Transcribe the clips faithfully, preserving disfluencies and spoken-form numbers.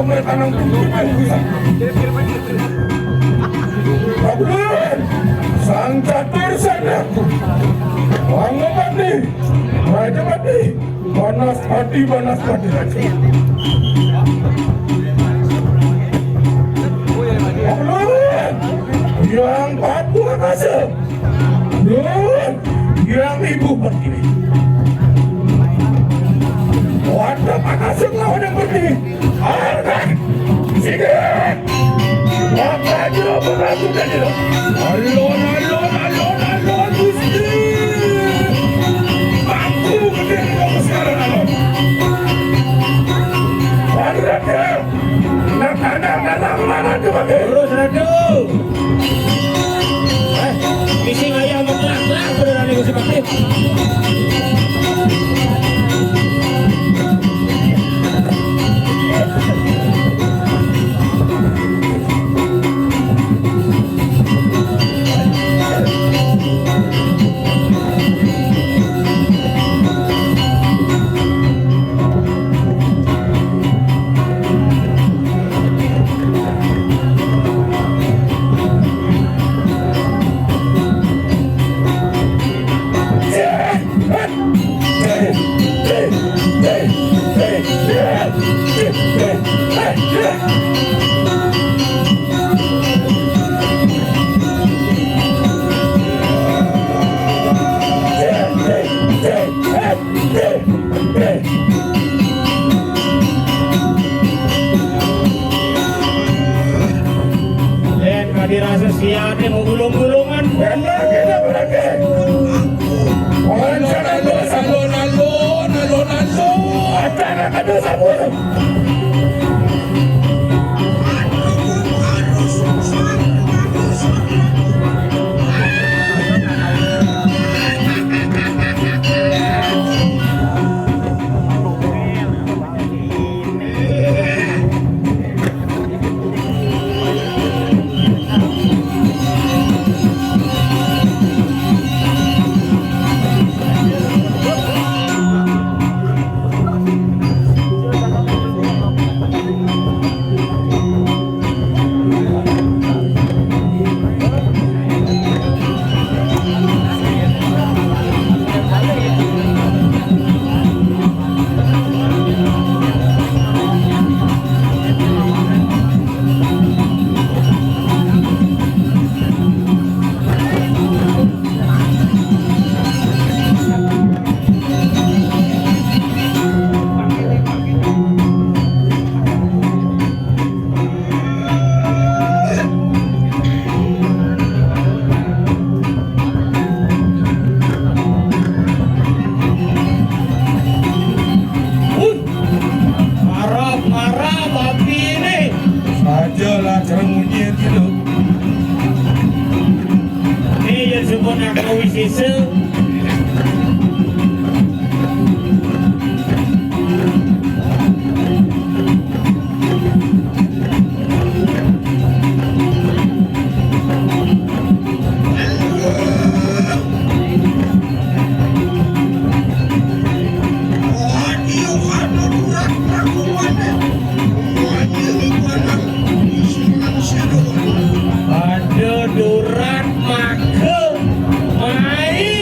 Mereka nang tunggu main bisa. Abdul, sang catur sana. Wango pati, raja pati, banas pati, banas pati. Abdul, yang Papua kasih. Duh, girang ibu pertiwi. Wadah panasik lawan yang pertiwi. Arkan, sige. Maka jero pengaku dan jero. Alon, alon, alon, alon, Gusti. Bangku gede di bawah sekarang, alon. Warga dia. Terus, Ratu. Eh, misi ngayah mengelak-elak beneran nih, Gusti Patih. Yén kadirasa siatné mau gulung-gulungan. Bener kita berarti. Alon, alon, alon, alon, alon, alon. Acara kedua sabun. Marap, marap, api ini. Aja lah, jangan munyi gitu. Ini yang sebut aku wisisa. Ada durat maka main.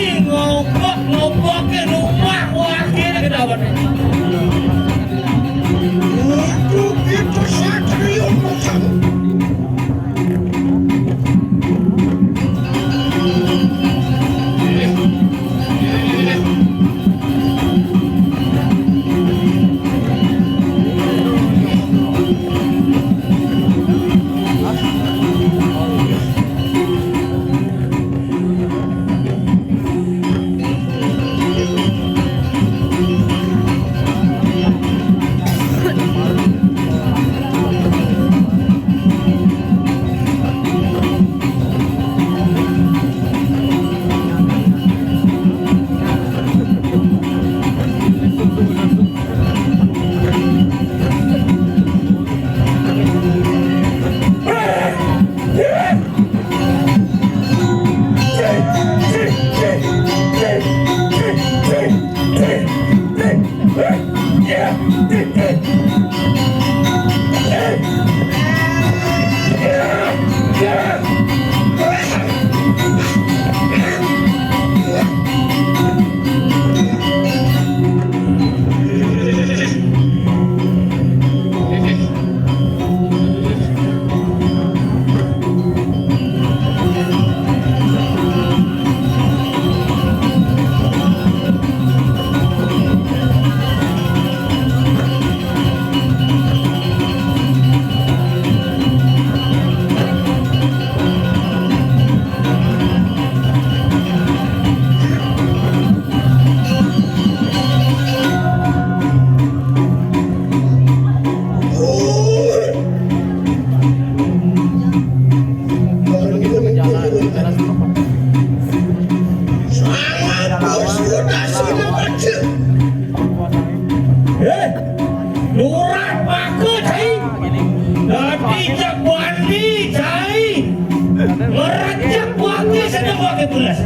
Ngerejek wake sedeng wake pules.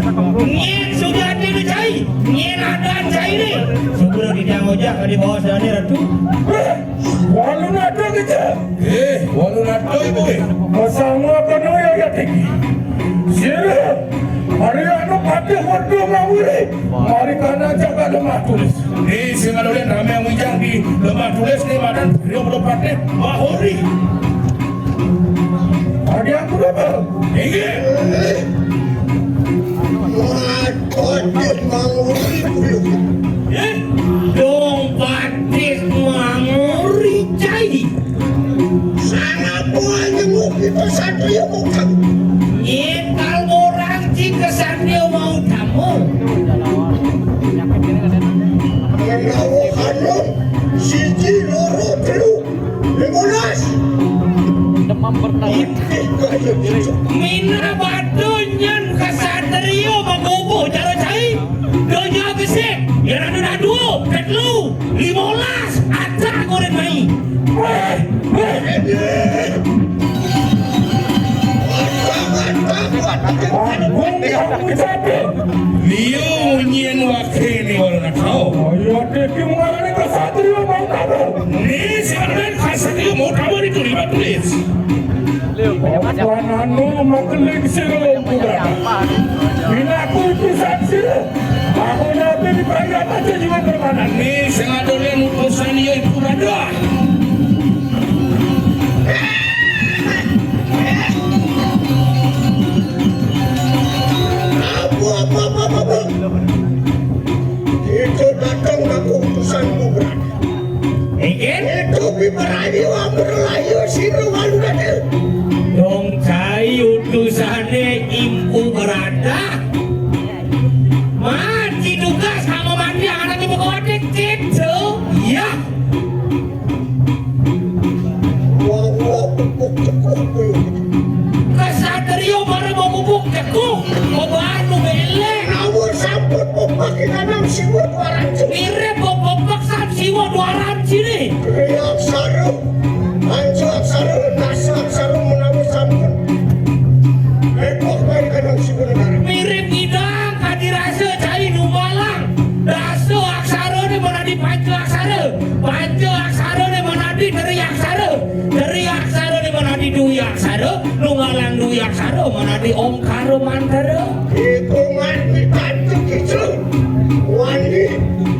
Nyén sudah ati né cai, nyén adan cai né. Segera kita ngojak ka di bawah sana, Ratu. Walu nado kita. Eh, walu nado ibu eh. Masang apa no ya ya tiki. Sira, hari anu patih warga ngawuri. Mari kana jaga lemah tulis. Ni sing ada ulin ramé ngujang di lemah tulis ni madan Rio Bulu Patih Mahuri. Ada yang berapa? Inggih. Patih Mahuri. Eh, dong patih Mahuri cai. Sana buah jenguk kita satria bukan. Nyetal orang ci kesatria mau tamu. Menawa anu siji loro telu lima belas. Demam berdarah. Ipih kaya gitu. Mina batu nyen kesatria magogo cara cai. Donya gesik, ya rada dua, ketelu, lima belas, ada goreng mai. Weh, weh. Liu nyien wakini wala nakau. Ayo, tiki mengalami kesatria mau tamu. Ni sebenarnya kesatria mau tamu itu lima tulis. Apa nanu makeling sira budak. Binaku utusan sira. Aku nabi di parian aja jiwa permanen. Ni sing adolen utusan ya ibu madah. Apa, apa, apa, apa, apa? Itu datang aku utusan budak. Inggih? Itu piperanyu amber layu sira walu dadi. Dong cai utusane impu berada. Mati tugas kamu mati anak ibu kawate gitu. Ya. Wah, wah, pupuk cekuh kuwi. Kesatria bareng mau pupuk cekuh, mau baru belek. Namun sampun pupuk kita nang siwa dua ranci. Mirip mau pupuk san siwa dua ranci nih. Ria aksara, anca aksara, nasa aksara menawi sampun. Epoh baik kadang siwa negara. Mirip ngidang kadi rasa cai numalang. Rasa aksara ni menadi panca aksara. Panca aksara ni menadi teri aksara. Teri aksara ni menadi dwi aksara. Nunggalan dwi aksara menadi ongkara mantara. Iku mati panca kicung. Wani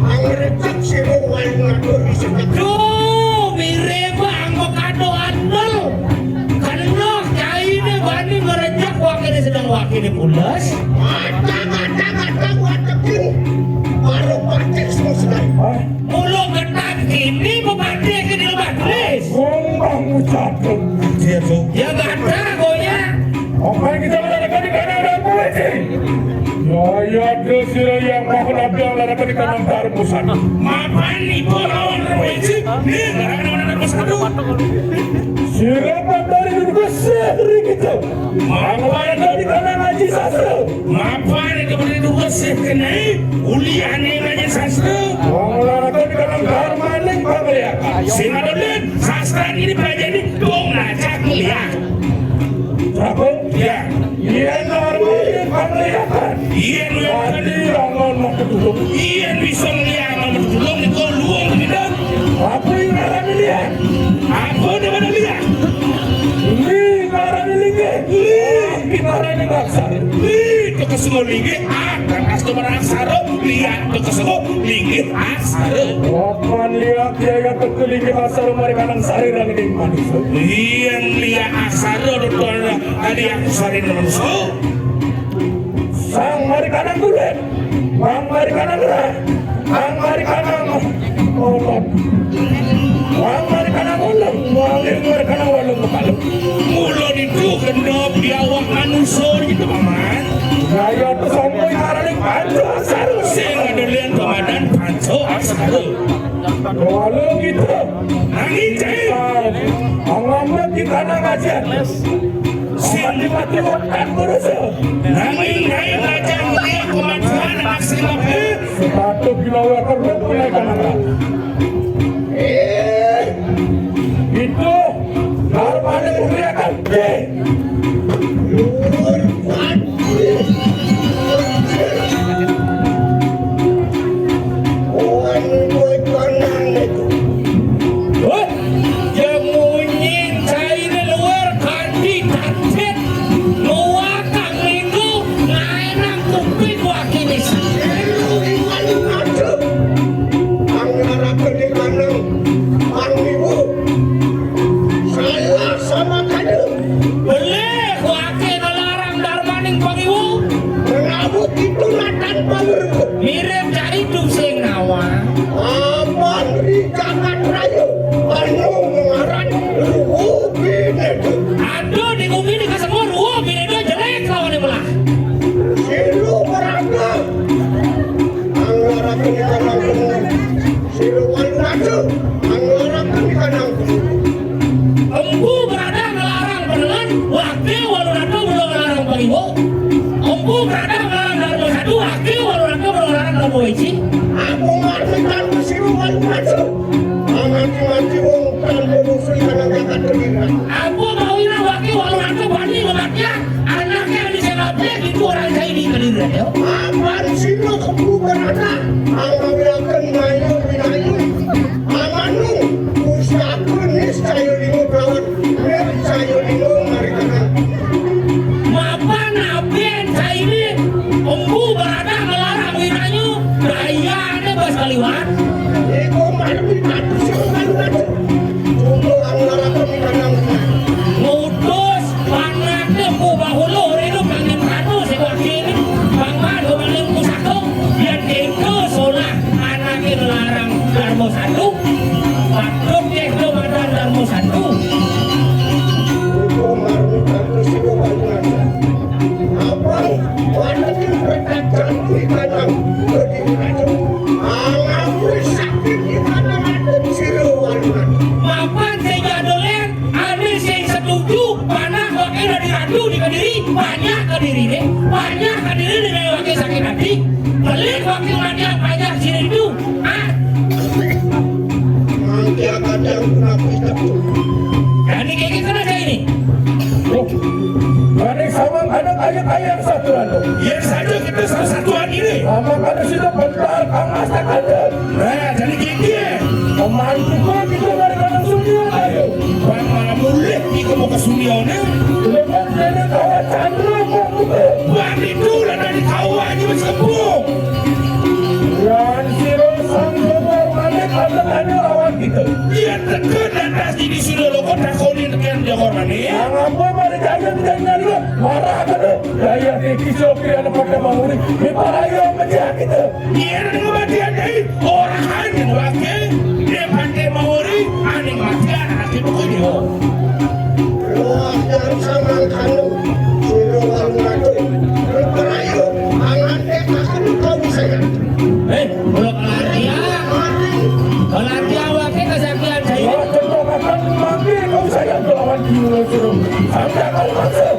angrecek sira wani ngatur di setek. Duh, mirip anggo kado andel. Kena caine bani ngerejek wakine sedang wakine pules. Mata, mata, mata, watekin. Baru patik semua sekali. Mula ketat kini pepatih ke di lebat tulis. Gombang ucapkan. Iya, Su. Ya, gata, goyang. Apa yang kita lakukan di kanan dan polisi? Ya, ya, ada sira yang mau nabang lakukan di kanan dan pusat. Mapan ibu lawan polisi? Nih, lawan anak pusat tu. Sira patari duduk besar kita. Mangkana di kanan ngaji sastra. Mapa ni kemudian dua sih kenai uliane ngaji sastra. Mangkana di kanan darmaning pamriakan. Sing ada ulin sastra ini pelajari dong ngajak melihat. Apa? Ya. Yen darmaning pamriakan. Yen darmaning. Tadi yang ngomong keduduk. Yen bisa melihat ngomong keduduk ni kau luang tidak. Apa yang ngarani liat? Apa ngarani liat? Li ngarani linggih. Li. Li ngarani aksara. Li tekesemu linggih akan astu maraksara. Liat tekesemu linggih aksara. Wapan liat ya ya teke linggih aksara mari kanang sari rani manusa. Yen liat aksara dotol tadi aku sari manusa. Sang mari kanang kulit. Mang mari kanang rah, mang mari kanang olot, mang mari kanang ulem, mang mari kanang walung kepala. Mula niku gendop di awak manusa gitu, Paman. Gaya pesongko yang arane panca aksara. Sing ada lian pamadan panca aksara. Walung gitu. Angin cai. Angin kita nang aja. Sing mati-mati otak kurusu. Nanging naik raja mulia kemajuan aksi mabe. Sepatu gila wakar lu punya kanara. Eh, itu. Kalau pada kuliah kan. Eh. Luar Banyak ka diri ne, banyak ka diri ne, wakil sakit hati. Pelit wakil mati banyak sini tu. Ah. Mangke kadang aku itu. Jadi kayak gitu aja ini. Oh. Kami sama anak ayah ayah satu anu. Ya saja kita sama satu ini. Sama ada sida bentar, kamas tak ada. Nah, jadi gigi. Pembantu kau kita dari mana sudah ayo. Bang malah mulih di ke muka suliau ni. Lepas dari kawan Chandra kau muka. Bang itu lah dari kawan ni bersepung. Yang siro sang lebar malik ada tanya lawan kita. Dia tekan lantas di sini lo kau tak kau ni tekan dia orang ni. Yang apa pada jangan jangan lo marah ke tu. Daya tiki sopir ada pada mahuri. Ni para ayah menjadi kita. Yen ning matian dai, ora ning wake, ning pante mauri, aning matian anake buku dewa. Wah, jangan sama kamu. Suruh warung ratu. Berperayu, angan dia akan kau bisa ya. Eh, kalau latihan, kalau latihan wake kesaktian saya. Wah, contoh makan mati kau sayang kelawan jiwa suruh. Sampai kau masuk.